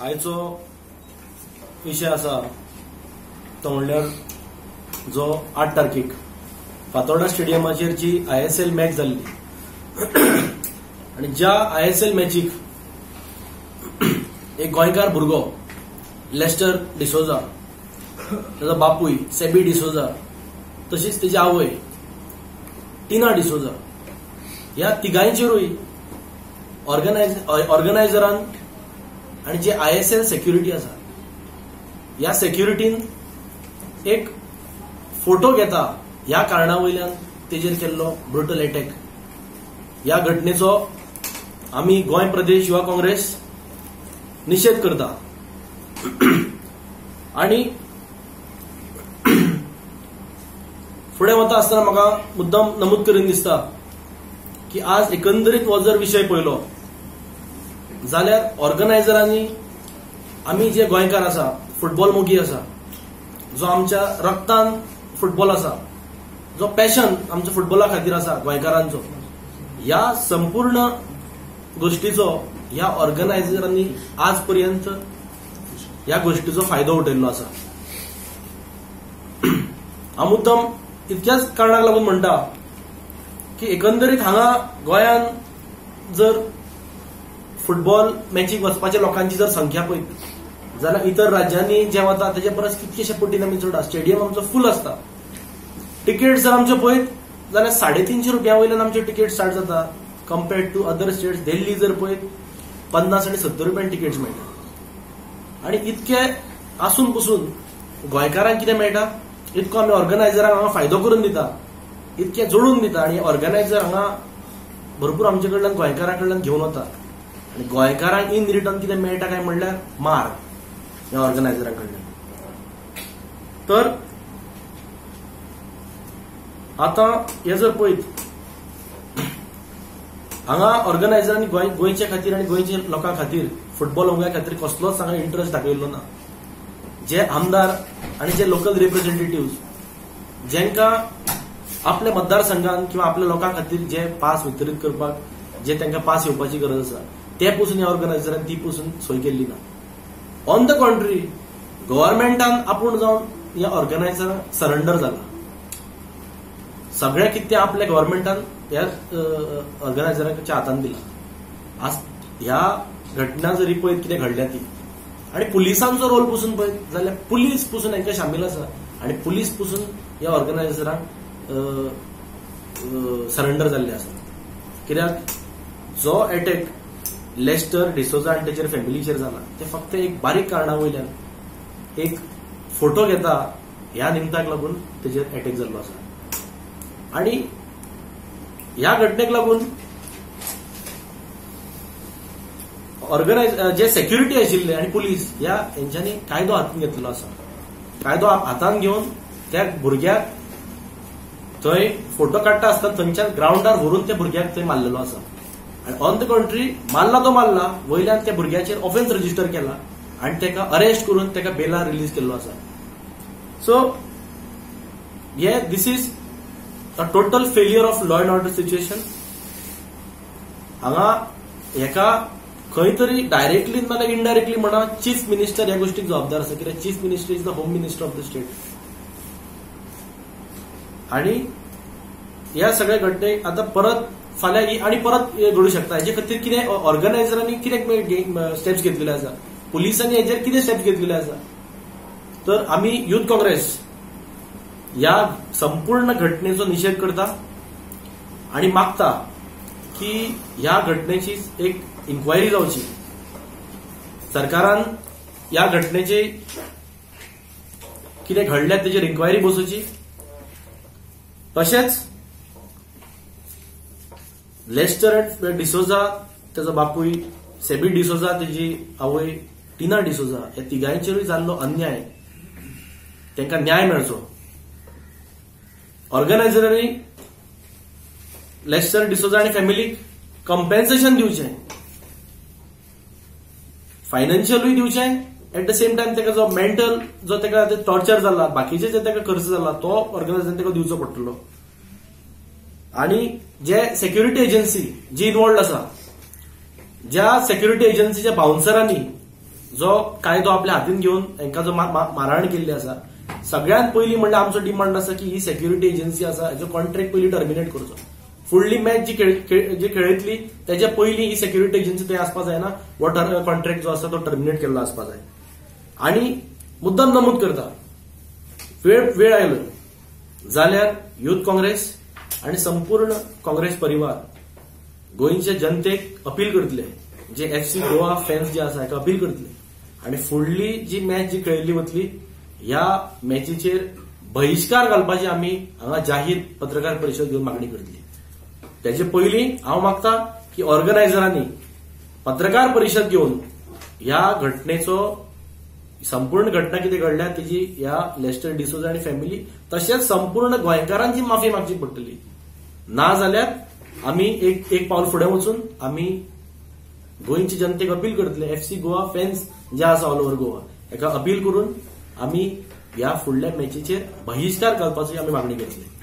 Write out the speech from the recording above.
आयचो विशय आसा तो म्हणल्यार जो 8 तारखेक फातोर्डा स्टेडियमाचेर जी ISL match जाल्ली आनी ज्या ISL मॅचीक एक गोंयकार भुरगो लेस्टर डिसोजा, ताजो बापूय सेबी डिसोजा, तशीच तेजी आवय टिना डिसोजा, ह्या तिगांचेरूय ऑर्गनायझरान आनी जे ISL security आसा ह्या सेक्युरिटीन एक फोटो घेता ह्या कारणा वयल्यान तेजेर केल्लो ब्रुटल अटॅक. ह्या घटनेचो आमी गोंय प्रदेश युवा काँग्रेस निशेध करता आनी फुडें वता आसतना म्हाका मुद्दम नमूद करीन दिसता की आज एकंदरीत हो जर विशय पळयलो जाल्यार ऑर्गनायझरांनी आमी जे गोंयकार आसा, फुटबॉल मोगी आसा, जो आमच्या रक्तान फुटबॉल आसा, जो पॅशन आमच्या फुटबॉला खातीर आसा गोंयकारांचो, ह्या संपूर्ण गोष्टीचो ह्या ऑर्गनायझरांनी आज पर्यंत ह्या गोष्टीचो फायदो उठयल्लो आसा. हांव मुद्दम इतक्याच कारणाक लागून म्हणटा की एकंदरीत हांगा गोंयान जर फुटबॉल मॅचीक वचपाच्या लोकांची जर संख्या पळयत जाल्यार इतर राज्यांनी जे वता तेजे परस कितकेशे पटीन आमी चड. स्टेडियम आमचो फूल आसता. तिकेट जर आमच्यो पळयत जाल्यार 350 रुपया वयल्यान आमच्यो तिकेट स्टार्ट जाता compared to other states. Delhi जर पळयत 50 आनी 70 रुपयान तिकेट्स मेळटा. आनी इतके आसून पसून गोंयकारांक कितें मेळटा, इतको आमी ऑर्गनायझरांक हांगा फायदो करून दिता, इतके जोडून दिता आनी ऑर्गनायझर हांगा भरपूर आमचे कडल्यान गोंयकारां कडल्यान घेवन वता आनी गोंयकारांक इन रिटर्न कितें मेळटा काय म्हणल्यार मार ह्या ऑर्गनायझरां कडल्यान. तर आतां हे जर पळयत हांगा ऑर्गनायझरांनी गोंयच्या खातीर आनी गोंयच्या लोकां खातीर फुटबॉल मोग्यां खातीर कसलोच हांगा इंट्रस्ट दाखयल्लो ना. जे आमदार आनी जे लोकल रिप्रेझेंटेटिव्ह जेंका आपल्या मतदारसंघान किंवा आपल्या लोकां खातीर जे पास वितरीत करपाक जे तांकां पास येवपाची गरज आसा ते पसून ह्या ऑर्गनायझरान ती पसून सोय केल्ली ना. ऑन the contrary गव्हर्मेंटान आपूण जावन ह्या ऑर्गनायझराक सरेंडर जाला. सगळें कितें आपल्या गव्हर्मेंटान ह्या ऑर्गनायझराच्या हातान दिला. आज ह्या घटना जरी पळयत कितें घडल्या ती आनी पुलिसांचो रोल पसून पळयत जाल्यार पुलीस पसून हांकां शामील आसा आनी पुलीस पसून ह्या ऑर्गनायझरांक सरेंडर जाल्ले आसा. कित्याक जो एटॅक लेस्टर डिसोजा आनी तेचेर फॅमिलीचेर जाला ते फक्त एक बारीक कारणा वयल्यान एक फोटो घेता ह्या निमताक लागून तेचेर एटॅक जाल्लो आसा. आनी ह्या घटनेक लागून ऑर्गनायज जे सेक्युरिटी आशिल्ले आनी पुलीस ह्या हेंच्यांनी कायदो हातान घेतलेलो आसा. कायदो हातान घेवन त्या भुरग्याक थंय फोटो काडटा आसतना थंयच्यान ग्रावंडार व्हरून त्या भुरग्याक थंय मारलेलो आसा. आनी ऑन the contrary मारला तो मारला वयल्यान त्या भुरग्याचेर ऑफेन्स रजिस्टर केला आनी ताका अरेस्ट करून ताका बेलार रिलीज केल्लो आसा. सो हे this is a total failure of law and order situation. हांगा हेका खंय तरी डायरेक्टली नाल्यार इनडायरेक्टली म्हणा चीफ मिनिस्टर ह्या गोष्टीक जबाबदार आसा. कित्याक chief minister is the home minister of the state. आनी ह्या सगळ्या घटनेक आतां परत फाल्यां आनी परत घडूं शकता. हेजे खातीर कितें ऑर्गनायझरांनी कितें स्टेप्स घेतलेले आसा, पुलिसांनी हेजेर कितें स्टेप्स घेतलेले आसा. तर आमी युथ काँग्रेस ह्या संपूर्ण घटनेचो निशेध करता आनी मागता की ह्या घटनेची एक इन्क्वायरी जावची. सरकारान ह्या घटनेची कितें घडल्या तेजेर इन्क्वायरी बसोवची. तशेंच लेस्टर डिसोजा, तेजो बापूय सेबी डिसोजा, तेजी आवय टिना डिसोजा, ह्या तिगांचेरूय जाल्लो अन्याय तांकां न्याय मेळचो. ऑर्गनायझरांनी लेस्टर डिसोजा आनी फॅमिलीक कम्पेन्सेशन दिवचें, फायनान्शियलूय दिवचें, एट the same time ताका जो मेंटल जो ताका टॉर्चर जाला, बाकीचे जे ताका खर्च जाला तो ऑर्गनायझरान ताका दिवचो पडटलो. आनी जे सेक्युरिटी एजन्सी जी इन्वॉल्ड आसा, ज्या सेक्युरिटी एजन्सीच्या बाउन्सरांनी जो कायदो आपल्या हातीन घेवन हांकां जो मारहाण केल्ली आसा, सगळ्यांत पयलीं म्हणल्यार आमचो डिमांड आसा की ही सेक्युरिटी एजन्सी आसा हेजो कॉन्ट्रॅक्ट पयलीं टर्मिनेट करचो. फुडली मॅच जी खेळयतली तेच्या पयलीं ही सेक्युरिटी एजन्सी थंय आसपा जायना, हो कॉन्ट्रॅक्ट जो आसा तो टर्मिनेट केल्लो आसपा जाय. आनी मुद्दाम नमूद करता, वेळ आयलो जाल्यार युथ काँग्रेस आनी संपूर्ण काँग्रेस परिवार गोंयच्या जनतेक अपील करतले, जे एफसी गोवा फॅन्स जे आसा हाका अपील करतले आनी फुडली जी मॅच जी खेळिल्ली वतली ह्या मॅचीचेर बहिश्कार घालपाची आमी हांगा जाहीर पत्रकार परिशद घेवन मागणी करतली. तेजे पयलीं हांव मागता की ऑर्गनायझरांनी पत्रकार परिशद घेवन ह्या घटनेचो संपूर्ण घटना कितें घडल्या तेजी ह्या लेस्टर डिसोजा आनी फॅमिली तशेंच संपूर्ण गोंयकारांची माफी मागची पडटली. ना जाल्यार आमी एक पावल फुडें वचून आमी गोंयची जनतेक अपील करतले, एफसी गोवा फॅन्स जे आसा ऑल ओव्हर गोवा हेका अपील करून आमी ह्या फुडल्या मॅचीचेर बहिश्कार घालपाची आमी मागणी करतले.